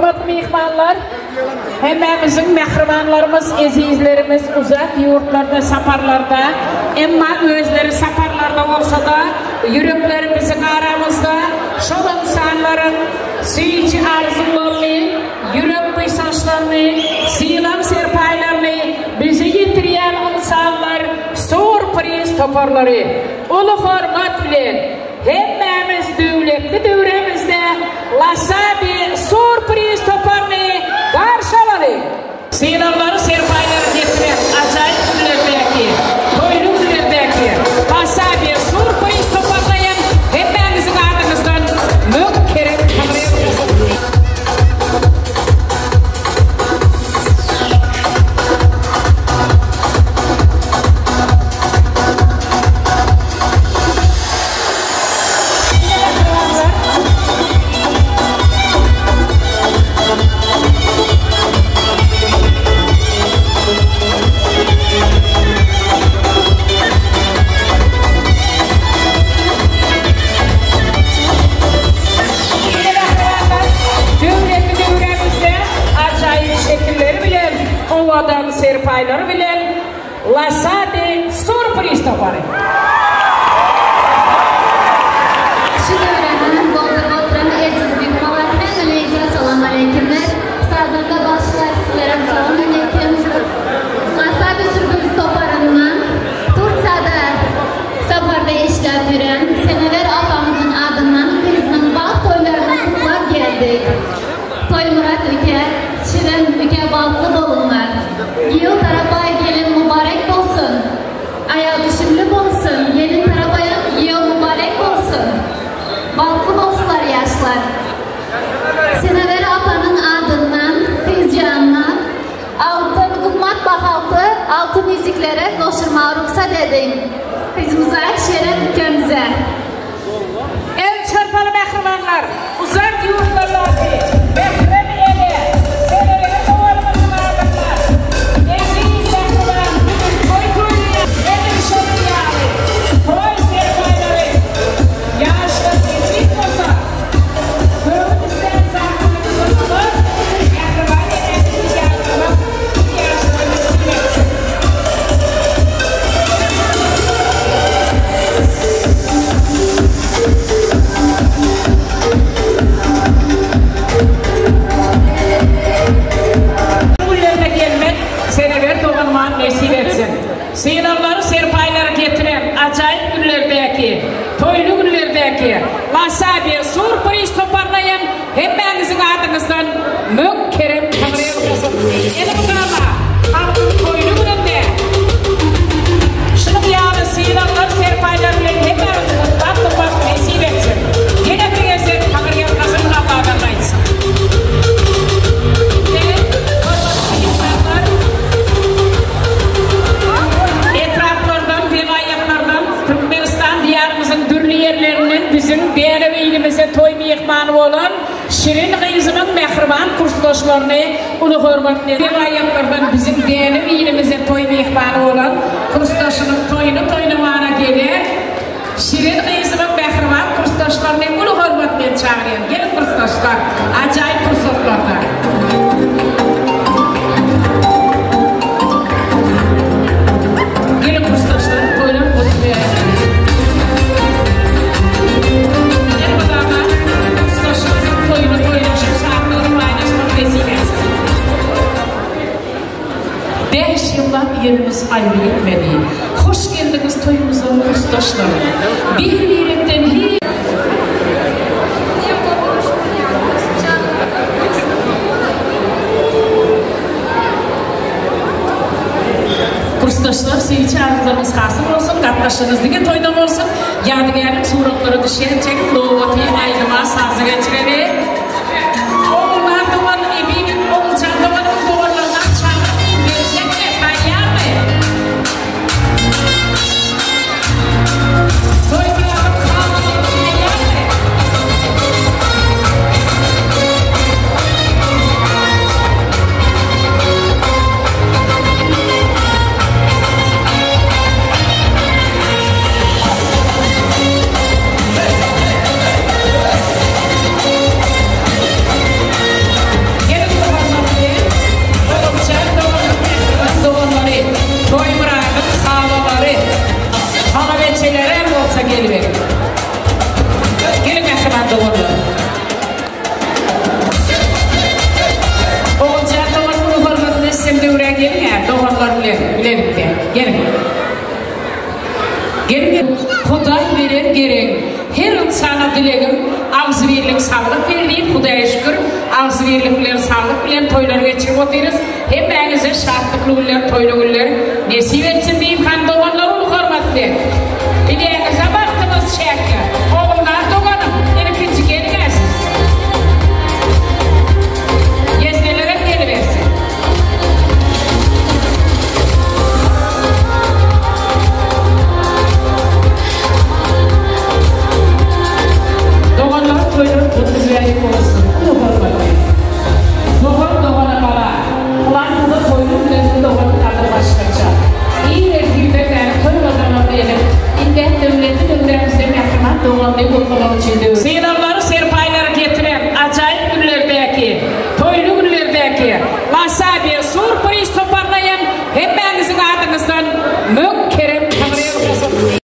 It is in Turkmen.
Hormatly myhmanlar, hemmämiziň mähribanlarymyz, ezizlerimiz uzak ýurtlarda saparlarda, emma özleri saparlarda bolsa-da, ýürekleri biziň aramyzda, şol ynsanlaryň süýji arzuwlaryny, ýürek buýsançlaryny, sylag-serpaýlaryny bize ýetirýän ynsanlar Surpriz toparlary uly hormat bilen hemmämiz döwletli döwremizde Wasabi Surpriz toparyny garşy alalyň! Sylaglary serpaýlary getiren ajaýyp günlerdäki, toýly günlerdäki Wasabi Surpriz toparyna hem hemmäňiziň adyňyzdan müň kerem taňryýalkasyn! Döwletli döwremizde ajaýyp şekilleri bilen, owadan serpaýlary bilen Lasade Surprise topary. Şu döwrede golduryp oturan eziz myhmanlar hemmeleriňize salam aleýkimler. Sazanda bagşylar sizlerem salam aleýkim. Lasade Surprise toparyndan Tursiýada saparda işläp ýören Senewer apamyzyň adyndan gyzynyň bagt toýlaryny gutlap geldik. Toýmyrat uke, Şirin uke bagtly boluňlar. Giýew tarapa gelin mubarek bolsun. Aýal düşümli bolsun, gelin tarapaýam giýew mubarek bolsun. Bagtly bolsular ýaşlar. Senewer apanyň adyndan gyzjanyna altyn gymmat bahalty altyn ýüzükleri gowşurmaga rugsat ediň. Gyzymyza Şirin ukemize. El çarpaly mähribanlar, uzak ýurtlardaky mährem ene, senelere doganymyzyň adyndan eziz mähriban bu gün toý toýlaýan edil şonuň ýaly toý serpaýlary ýaşlar nesip bolsa göwün islän zadyňyzy gutlag mähriban enemizi ýatlamak biz ýaşlara nesip etsin. Günlerine gelmek Senewer doganyma nesip etsin. Sylaglary serpaýlary getiren ajaýyp günlerdäki, toýly günlerdäki Wasabi Surprise toparyna hem hemmäňiziň adyňyzdan müň kerem Taňryýalkasyn. Elmydama halkyň toýly gününde şunuň ýaly sylaglar, serpaýlar bilen hemmämizi gutlap durmak nesip etsin. Ýene bir gezek Taňryýalkasyn Alladan gaýtsyn. Ine, hormatly myhmanlar, etraplardan, welaýatlardan, Türkmenistan Diýarymyzyň dürli ýerlerinden biziň Dänew ilimize toý myhmany bolan Şirin gyzymyň mähriban kursdaşlaryny uly hormat bilen welaýatlardan biziň Dänew ilimize toý myhmany bolan kursdaşynyň toýuny toýlamana gelen Şirin gyzymyň mähriban kursdaşlaryny uly hormat bilen çagyrýan. Geliň kursdaşlar, ajaýyp pursatlarda. Geliň kursdaşlar, toýlar gutly. Elmydama kursdaşymyzyň toýuny toýlaşyp, şatlygyny paýlaşmak nesip etsin. Bäş ýyllap ýerimiz aýry gitmedi. Hoş geldiňiz toýumyza kursdaşlar. Bir-birekden hiç. Kursdaşlar süýji arzuwlaryňyz hasyl bolsun, gatnaşygyňyz diňe toýda bolsun, ýadygärlik suratlara düşýänçäňiz nobaty aýdyma saza geçireli. Ogulnar dogan Ebibiň Oguljan doganyň doganlarynam çagyrmaýyn geljekmi, taýýarmy? Toýmyradyň halyny taýýarmy? Agzybirlik bilen, saglyk bilen toýlary geçirip otyrys. Hemmäňize şatlykly günler, toýly günler nesip etsin diýip han doganlar uly hormat bilen. Bileňize bagtymyz çäkli. Ogulnar doganym, ilkinji gelin-ä siz. Ýeznelerem gelibersin. Doganlaryň toýlary gutly mübärek bolsun. Uly hormat bilen. Dogan dogana gala. Ylaýta-da toýly bilen doganyň gadyry başgaça. Ir ertirden bäri toý gazanmaly edip, indem döwletli döwrämizde mähriban doganyny gutlamak üçin döwür. Sylaglary, serpaýlary getiren ajaýyp günlerdäki, toýly günlerdäki Wasabi Surprise toparyna hem hemmäňiziň adyňyzdan müň.